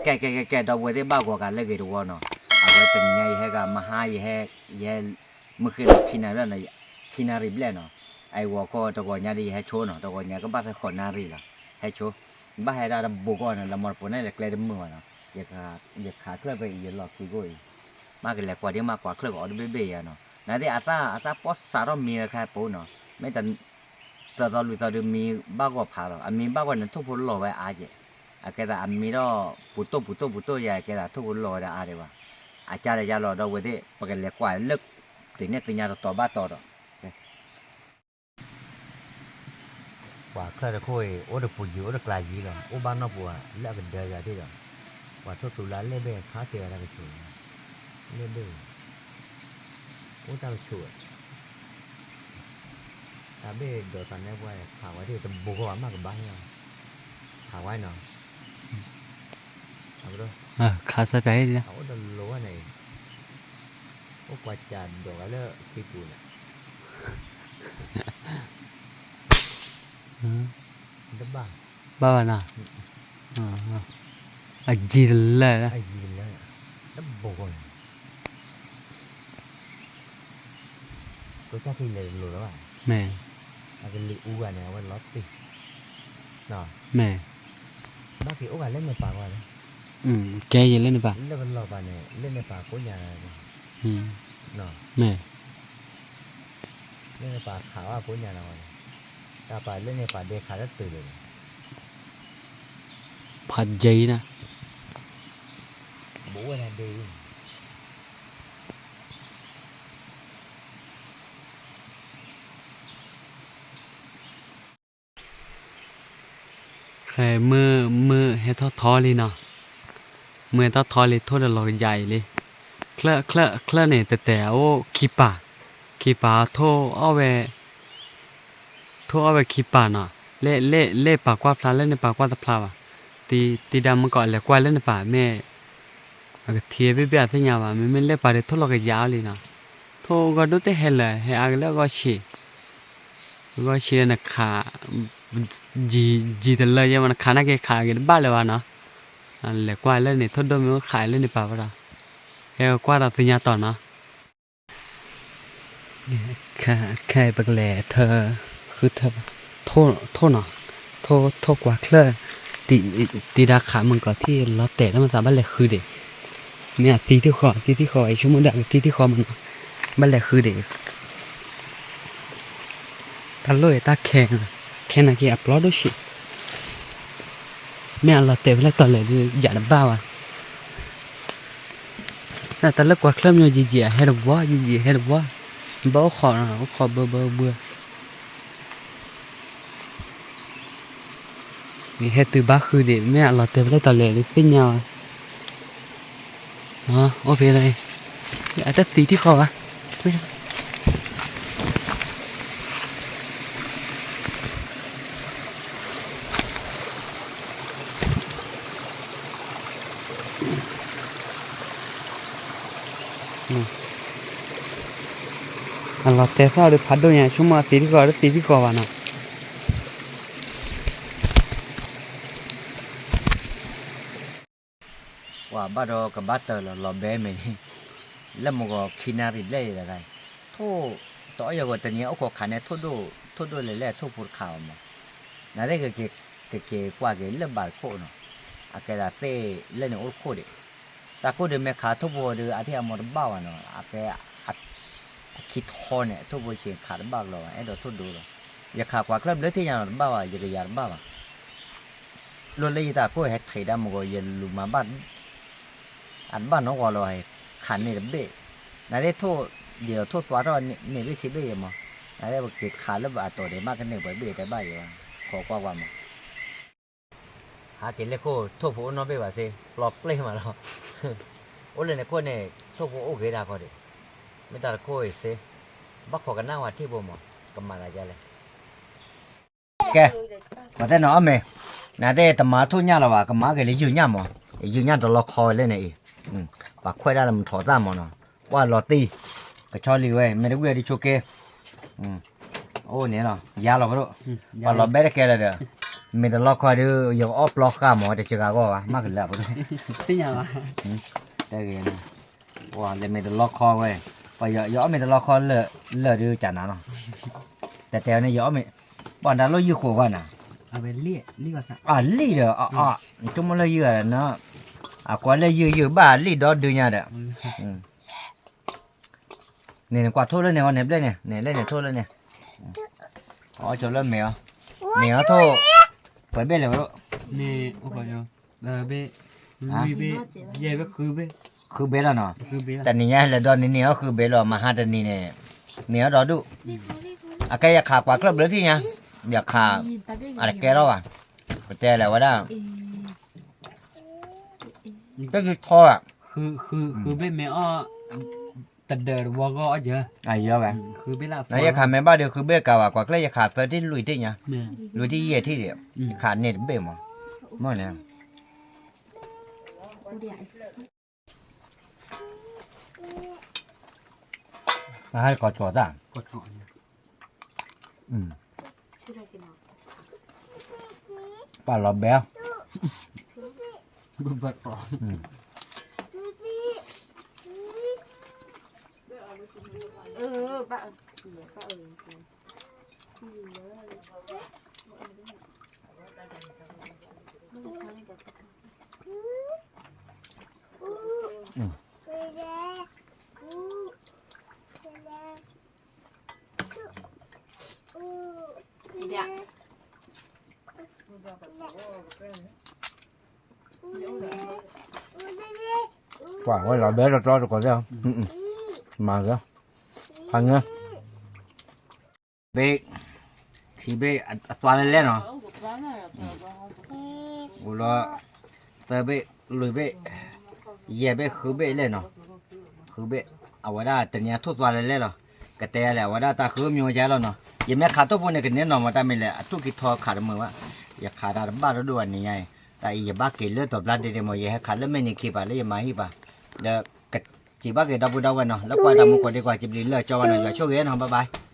ကဲ ကဲ ကဲ ကဲ ဒီပုၢ်ဝဲၢ်သ့ၣ် ဘၣ်ဂီၤကးလၢဂ့ၤတဝီနီၤ, အဝဲတနံၤညါယဟဲဂၤမဟါ ယဟဲ ယဟဲ မုၢ်ဃ့လီၤခံနၣ်ရံၣ်နီၤ, ခံနၣ်ရံၣ်ဘျဲၣ်နီၤ, အအံၤဂီၤခီတဂီၤညါဒီး ယဟဲဆိနီၤ, တဂီၤညါကဘၣ်ဖဲဃိးနၣ်ရံၣ်လီၤ, ဟဲဆိ, ဘၣ်ဟဲဒၣ်တဘိကီၢ်န့ၣ် လၢမီတပိၤန့ၣ် လဲၤကျဲတမုာ်ဘၣ်နီၤ, ယခးချၢၣ်ဖဲအံၤ ယလီၤခံကိၣ်အံၤ, မ့ၢ်ကလဲၤကွၢ်ဒ်မ့ၢ်ကွၢ်ချၢၣ် ကအီၣ်တဘ့ၣ်ဘ့ၣ်ယၤနီၤ, နာ်သ့ၣ်အသၣ် အသၣ်ပီၣ်စးထီၣ်မံဝဲခါပူၤနီၤ, မ့ၢ် သၢသီလွံၢ်သီဒုးမံဘၣ်ဂီၢ်ဖးလီၤ, အမံဘၣ်ဂီၢ်န့ၣ် ထိၣ်ဖိလီၤဝဲအါကဲး, အကဲသးအမံဒီးပူၤတိၢ်ပူၤတိၢ်ပူၤတိၢ်ယၤ အကဲသးထိၣ်ဖိလီၤဝဲဒၣ်အါဒံးဘၣ်, အကါဒီးယါလီၤ ဒီပုၢ်ဝဲၢ်သ့ၣ် ပကလဲၤကွၢ်လၢ သ့ၣ်န့ၣ်သ့ၣ်ညါတတီၤဘၣ်တီၤဒီး ပှၤချၢၣ်တခိၣ်အံၤ အိၣ်တပူၤယံၤ အိၣ်တကျါယံၤလီၤ, အိၣ်ဘၣ်နီၢ်ပူၤလၢအကဒၢယၤဒ်ဒီး, ပှၤထိၣ်သူလါလဲၣ်ဘ့ၣ်ခါကဲဝဲဒၣ်ကဆိး, လဲၣ်ဘ့ၣ်, အိၣ်တၢ်ကဆိးဝဲ, တၢ်ဘ့ၣ်ဒိးသးနဲပှၤခးဝဲဒၣ်တဘိကီၢ်ဘၣ်မ့ၢ်ကဘၣ်န့ၣ်လီၤ, ခးဝဲနီၤ, ခါစၢ်ပၠးဟ့ၣ်လီၤ, အိၣ်တလိၤဝဲန့ၣ် အိၣ်ကွၢ်ကၢ်ဒိးဝဲလၢခံပူၤန့ၣ် တဘၣ်, ဘၣ်ဘၣ်နီၤ, အယံၤတလၢာ်လၢ, တဘိန့ၣ်, ကိးကၢ်က့ၤလဲၤတလိၤလၢၤဘၣ်, မ့ၢ်, အကလံၤအူဂၤန့ၣ် အဝဲလီၤတံၢ်, မ့ၢ်, ဘၣ်က့ၤအိၣ်ဂၤလၢန့ၣ်ပာ်ကွၢ်လၢ, ကဲယံၤလၢန့ၣ်ပာ်, လၢပလီၢ်ပာ်န့ၣ် လၢန့ၣ်ပာ်ကိးညါ, မ့ၢ်, လၢန့ၣ်ပာ်ခးဝဲကိးညါလီၤ, တၢ်ပာ်လၢန့ၣ်ပာ်ဒဲခးလၢတုၤလၢၤ, ဖးယံၤနၤ, ဘိးဝဲဒၣ်ဒဲအံၤ မုၢ် မုၢ်ဟဲထီၣ်ထီလံနီၤ, မုၢ်ဟဲထီၣ်ထီလံ ထိၣ်ဒီးလီၤကယၤအံၤလံ, ချၢၣ် ချၢၣ် ချၢၣ်န့ၣ် တဲတဲအအိၣ်ခံပၤ, ခံပၤထိၣ်အီၣ်ဝဲ, ထိၣ်အီၣ်ဝဲခံပၤနီၤ, လဲၣ် လဲၣ် လဲၣ်ပာ်ကွၢ်ဖျါလၢန့ၣ်ပာ်ကွၢ်တဖျါဘၣ်, တံၤ တံၤဒါမုၢ်ကီးလဲၤကွၢ်လၢန့ၣ်ပာ်မ့ၢ် အကထံၣ်ဘ့ၣ်ဘ့ၣ်အသ့ၣ်ညါဘၣ်, မ့မ့ၢ်လဲၣ်ပာ်ဒီးထိၣ်လီၤကယၤအီၤလံနီၤ, ထိၣ်ဂီၢ်ဒိၣ်တဟဲလၢာ် ဟဲအါကလၢအဂီၢ်ဆံး, အဂီၢ်ဆံးလၢနခး, ယံၤတလၢယဲမး နခးနာ်က့ၤခးက့ၤတဘၣ်လၢၤဘၣ်နီၤ, လဲၤကွၢ်လၢန့ၣ် ထိၣ်ဒိၣ်မ့ၢ်အိၣ်ခးလၢန့ၣ်ပာ်ဝဲဒီး, ဟဲကွၢ်ဒီးသ့ၣ်ညါတီၤနီၤ. ခဲအံၤပကလဲၤထၢ, ဃုထၢ, ထိၣ်နီၤ, ထိၣ်ကွၢ်ချၢၣ်, တံၤဒါခးမုၢ်ကီးထံၣ်လီၤတဲာ်တၢ်မၤသးဘၣ်လဲၤဃုဒံး, မ့ၢ်အသံသ့ၣ်ဃီ အသံသ့ၣ်ဃီ ယဆိကမိၣ်ဒီးအကသံသ့ၣ်ဃီမနီၤ, ဘၣ်လဲၤဃုဒံး တၢ်လိၣ်အံၤတၢ်ခဲ, ခဲနာ်က့ၤအပျီဒိၣ်ဆံး, မ့ၢ်အလီၤတဲာ်ဖဲလဲၣ်တီၤလဲၣ်ဒုး ယၤတဘၣ်ဘၣ်, တၢ်လၢကွၢ်ချၢၣ်မညီယံာ်ယံာ် အဟဲတဝီ ယံာ်ယံာ်ဟဲတဝီ, ဘၣ်အိၣ်ခိးနီၤ အိၣ်ခိးဘၢဘၢဘၢ ဟဲတုၤဘၣ်ဃုဒံး မ့ၢ်အလီၤတဲာ်ဖဲလဲၣ်တီၤလဲၣ်ဒုးသ့ၣ်ညါဘၣ်, အိၣ်ဖဲလဲၣ်, အတသံတံၢ်ဃီဘၣ် အလီၤတဲာ်သီၣ်ဒီးဖးဒိၣ်ညါ ဆိကမိၣ်အသံတံၢ်ဃီ တသံတံၢ်ဃီဘၣ်နီၤ. ပှၤဘၣ်ဒီးကဘၣ်တၢၢ်လီၤ လီၤဘဲမ့ၢ်န့ၣ်, လၢမုၢ်ဂီၤခံနၣ်ရံၣ်ဘျဲၣ်အံၤလီၤ, ထိၣ်, တအီၣ်ယဂီၢ်တနံၤအိၣ်ခိးခးန့ၣ် ထိၣ်ဒိၣ်, ထိၣ်ဒိၣ်လဲၤလဲၣ် ထိၣ်ဖိတခးဘၣ်မး, နသ့ၣ်ကက့ၤကွၢ်က့ၤလၢဘၣ်တခိၣ်နီၤ, အကဲဒၣ်သ့ၣ်လၢန့ၣ်အိၣ်တခိၣ်ဒံး, တၢ်ခိၣ်ဒုးမ့ၢ်ခးထိၣ်ဖိဒီး အထံၣ်အမီၤတဘၣ်ဘၣ်နီၤ, အကဲ အခံထီန့ၣ် ထိၣ်ဖိဆံးခးတဘၣ်ကလီၤဘၣ် အဲၣ်ဒိးထိၣ်ဒိၣ်လီၤ, ယခးကွၢ်ချၢၣ်ဘျၢထံၣ်ညါနီၤတဘၣ်ဘၣ် ယကယၤတဘၣ်ဘၣ် လိၣ်လၢယတၢ်ခိၣ်ဟဲထံးဒၣ်မုၢ်ဂီၤ ယလူၤမၤဘၣ်, အတဘၣ်နီတဂီၤလီၤ ခးန့ၢ်တဘ့ၣ်, နသ့ၣ်ထိၣ်, ဒ်သိးထိၣ်သွါထီၣ်န့ၢ်ဘ့ၣ်ခံဘ့ၣ်ယဲမး, နသ့ၣ်ပက့ၤခးလၢအတီၤဒံးမးကန့ၢ်ပှဲၤဘ့ၣ်တဲဘၣ်ယဲဘၣ်, ခိးကွၢ်ကွၢ်မး ဟးက့ၤလၢခိၣ် ထိၣ်ဖိအိၣ်နီတဘ့ၣ်ဘၣ်စ့ၢ် ပျီပျဲၢ်မးလီၤ, အိၣ်လၢန့ၣ်ခိၣ်န့ၣ် ထိၣ်ဖိအိၣ်ဂ့ၤဒၣ်ခီဒံး, မ့ၢ်တၢ်တခိၣ်အံၤစ့ၢ်, ဘၣ်ခိးကနၣ်ဝဲထံၣ်ဖိမး, ကမၤသးဒ်လဲၣ် ကဲ, ပှၤတဲနီၤအီၣ်မ့ၢ်, နတဲတမၤထိၣ်ညၣ်လၢၤဘၣ် ကမၤက့ၤလၢယုၢ်ညၣ်မး, ယုၢ်ညၣ်တလီခီလၢန့ၣ်အံၤ, ပှၤခွဲးဒၣ်လၢမထီၣ်သၣ်မးနီၤ, ကွၢ်လီၤတံၢ်, ကဆီလံဝဲ မ့ၢ်တဝံၣ်အဒုးဆိကဲ, အိၣ်န့ၣ်လီၤ ယါလီၤပဒိၣ်, ပှၤလီၤဘဲတကဲလၢၤဒီး, မ့ၢ်တလီခီဒီး ယကအီၣ်ပျီဃာ်မး တစှၤဂီၢ်ဘၣ် မ့ၢ်ကလၢာ်ဖိ, တဂ့ၤ, လဲၤမ့ၢ်တလီခီဝဲ, ယအီၣ်မ့ၢ်တလီခီလၢာ်ဒုးကနၤနီၤ, တဲတဲန့ၣ် ယအီၣ်မ့ၢ်, ပှၤဒါလိၣ်ယုၢ်ဃိးဂီၢ်နၤ, အလံၣ်ဒီး, အီၣ်, ဆိကမိၣ်လၢယုၢ်, အကွၢ်လၢယုၢ်ယုၢ်ဘၣ်အလံၣ်ဒီဒုညါဒီး န့ၣ် နကွၢ်ထိၣ်လၢန့ၣ်အီၤန့ၣ်ဘျဲၣ်န့ၣ်, န့ၣ်လၢန့ၣ်ထိၣ်လၢန့ၣ်, အီၣ်ကၠီလၢမ့ၢ်အီၤ, မ့ၢ်အီၤထိၣ်, ပှဲၤဘ့ၣ်လဲၣ်ဝဲ, ဘ့ၣ်, လွံၢ်ဘ့ၣ်, ယဲၢ်ဘ့ၣ်, ဃုဘ့ၣ်လီၤနီၤ, တနံၤညါလဲၤဒီးန့ၣ်န့ၢ်အီၤဃုဘ့ၣ်လီၤ မဟါတနံၤန့ၣ်, န့ၢ်အီၤဒီဒူၣ်, အကဲယခးကွၢ်ကျၢၢ်ဘျၢထံၣ်ညါ, ယခး, အတကဲထီၣ်ဘၣ်, ပတဲလဲၣ်ဝဲဒၣ် တဂ့ၤထီၣ်, ဃုဘ့ၣ်မ့ၢ်အီၣ်, တဒၢးတဝီဂီၢ်အီၣ်ယၢ, ယဲခးမ့ၢ်ဘၣ်ဒီးဃုဘ့ၣ်ကၤဘၣ် ကွၢ်ကျၢၢ်ယခးသၢထံၣ်လွံၢ်ထံၣ်ညါ, လွံၢ်ထံၣ်ယဲၢ်ထံၣ်ဒီး, ခးန့ၢ်တဘ့ၣ်မး, မ့ၢ်န့ၣ် ပာ်လီၤဘဲ, ပှၤဝဲလီၤဘဲတတီတကိးသ့ၣ်, မၤဂ့ၤ, ဖးငၢ ဘ့ၣ်, ခံဘ့ၣ်အသွါလဲလဲနီၤ, အိၣ်လီၤ, သၢဘ့ၣ်, လွံၢ်ဘ့ၣ်, ယဲၢ်ဘ့ၣ် ဃုဘ့ၣ်လဲၣ်နီၤ, ဃုဘ့ၣ်, အဝဲဒၣ်တနံၤအထိၣ်သွါလဲလဲလီၤ, ကတဲလဲၣ် အဝဲဒၣ်တၢ်ဃုမံၤဝဲယါလီၤနီၤ, ယမ့ၢ်ခးထိၣ်ဖိန့ၣ် ကန့ၢ်နီၤမးတၢ်မ့ၢ်လဲၣ် အထူၣ်ကံထီခးတမုာ်ဘၣ်, ယခးတၢ်တဘၣ်တဒိၣ်ဘၣ်နံၤညါအံၤ, တၢ်အံၤယဘၣ်က့ၤလၢတီၤဘျါဒ့ဒ့မး ယဟဲခးလၢမဲာ်ညါခံပၤလၢယမၤဟံၣ်ပၤ, ဒီးကစံးဘၣ်က့ၤဒီပုၢ်ဒီဝဲၢ်နီၤ လၢကွၢ်တၢ်မူကိးဒံကွၢ်စံးဘျုးလၢကၠီဘၣ်နီၤ ယွၤဆိၣ်ဂ့ၤနီၤ bye bye.